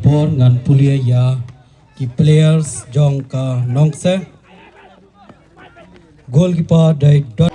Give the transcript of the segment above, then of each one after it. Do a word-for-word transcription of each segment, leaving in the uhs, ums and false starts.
Por ngan pule ïa ki players jong ka Nongseh. Goalkeeper dei Don.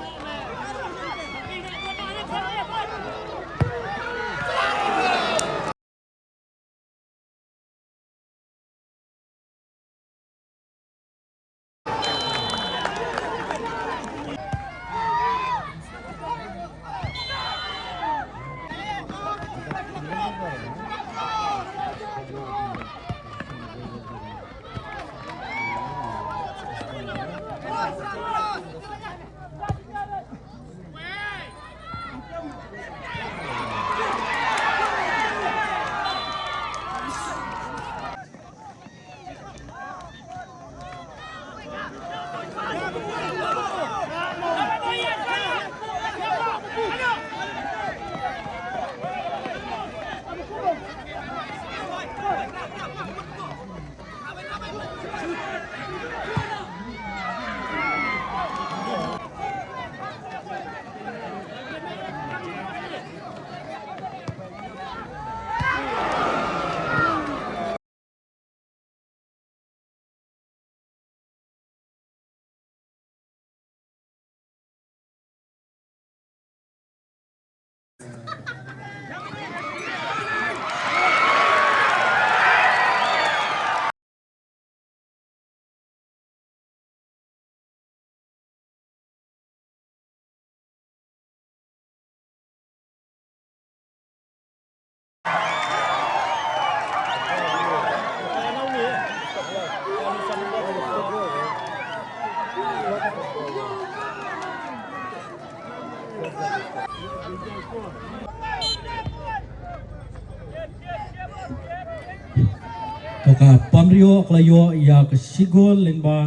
To ka Pamriok la ïoh ïa ka shi gol lyngba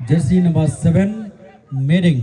jersey number seven, Meding.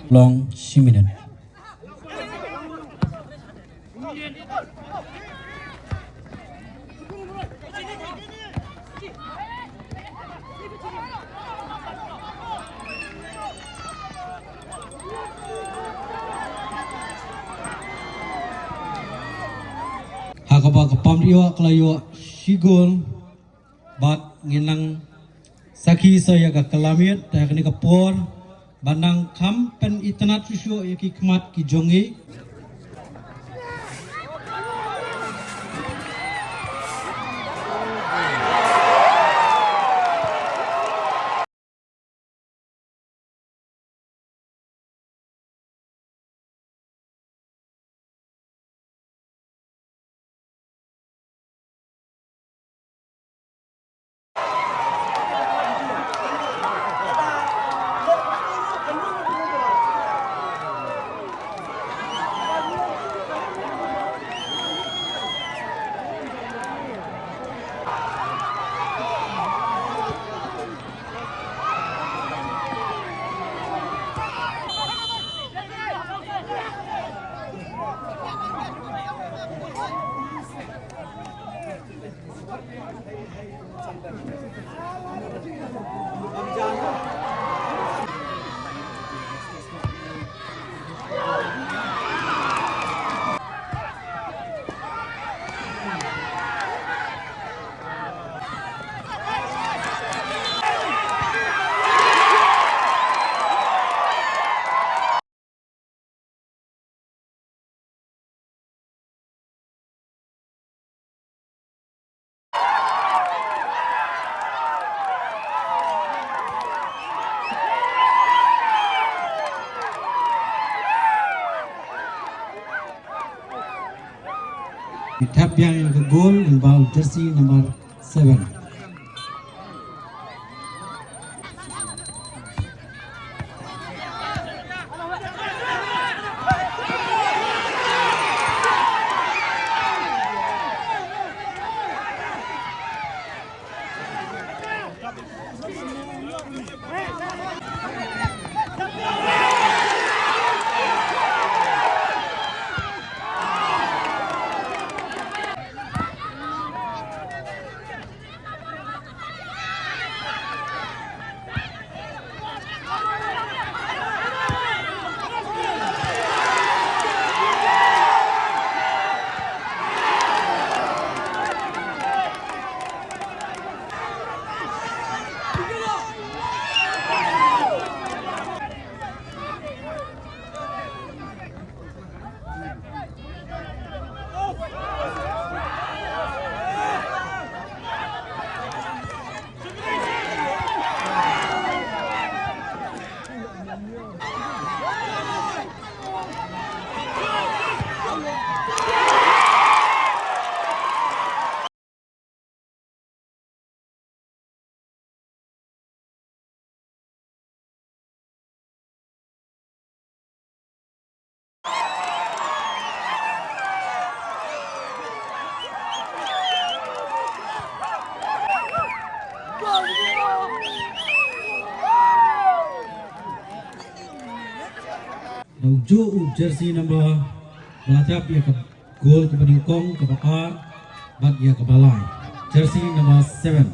Long shi minit. Ha kaba ka Pamriok ka la ïoh shi gol. Bad ngin nang sakhi sa ïa ka kylla miet, te ha kane ka por ba nang kham pynitynnad shuh shuh ïa ki khmat ki jong ngi. Thep biang ïa ka gol lyngba u jersey number seven. Da u juh u jersey number, ba la thep ïa ka gol kaba nyngkong, kaba ar bad ïa kaba lai. Jersey number seven.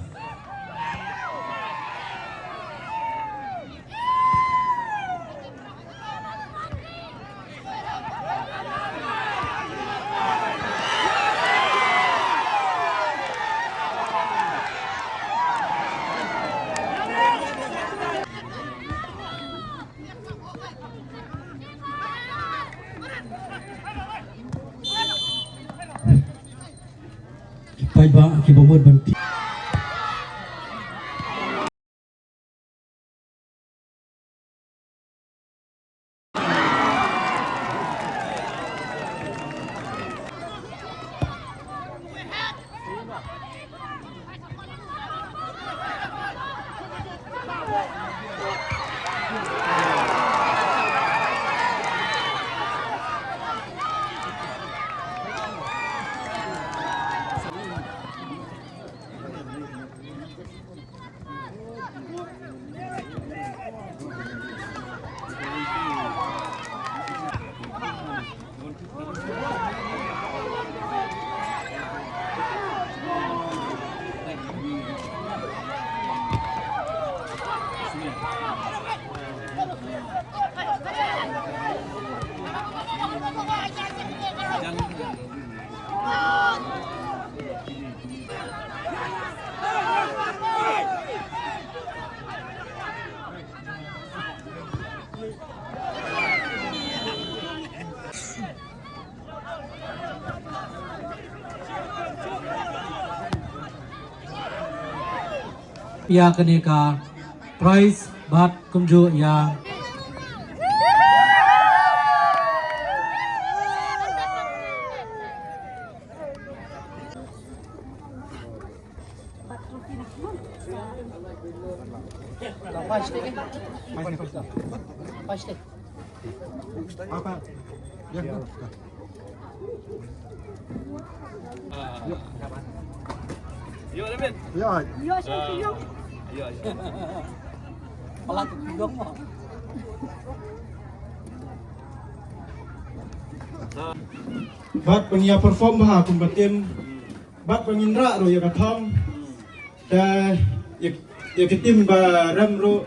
Ki paidbah kiba mut ban ti. Ïa kane ka prize bad kumjuh ïa Bad ban ïa perform bha kum ka team. Bad ban ngin rah ruh ïa ka thong. Te ïa, ïa ka team ba rem ruh.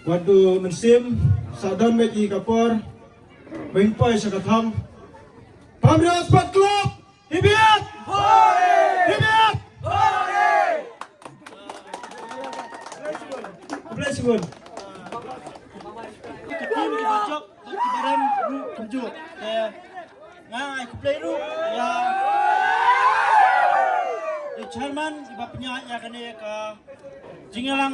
Wat du mynsiem, sa don beit ïa ka por. Ban poi sha ka thong. Pamriang Sport Club. Hibiat! Hibiat! Khublei shibun. Ki team kiba jop, kiba rem ruh kumjuh. Te nga ai khublei ruh ïa, ïa chairman kiba pynïaid ïa kane ka jingïalang.